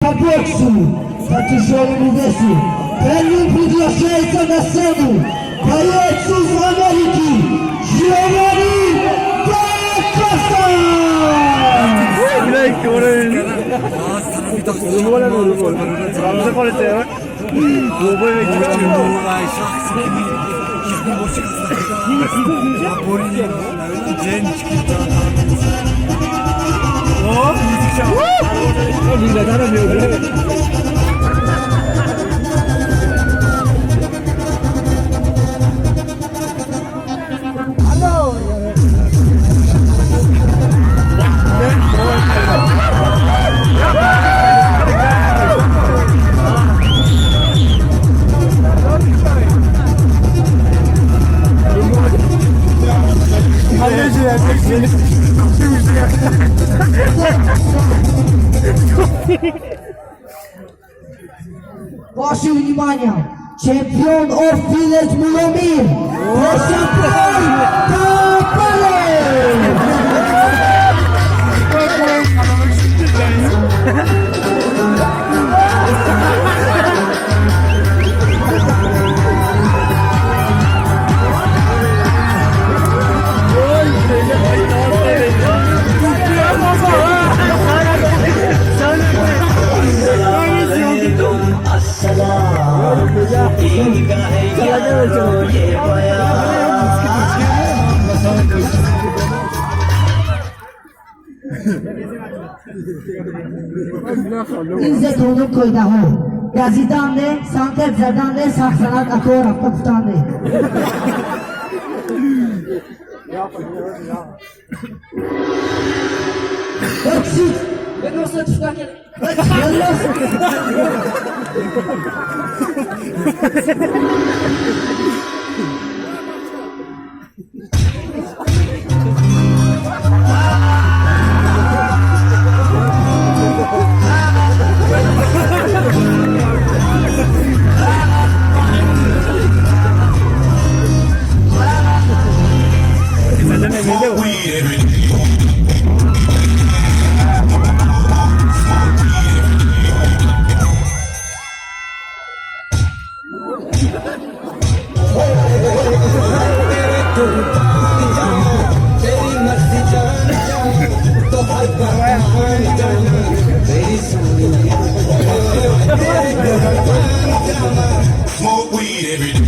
По боксу, по тяжелому весу. Первым приглашается на сцену боец из Америки Джованни Да Коста! Ваше внимание! Champion of Village Mulomir! Champion Kapale! Ин қоидаҳо: газидан не, сантер задан не, сахзанак ако рафта гуфтан не. Эксит! Yallah! Smoke weed every day. Smoke weed every day.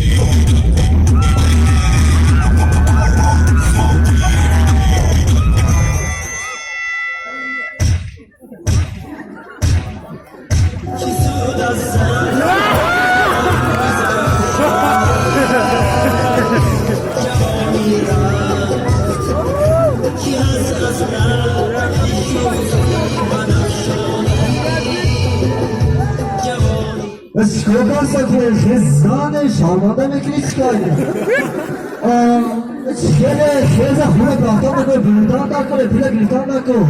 Чикор каса ки хезане шарманда мекунӣ, чикор? Хеле хеза хура бахта мекунӣ, бурдан накунӣ, пула гирифтан накун.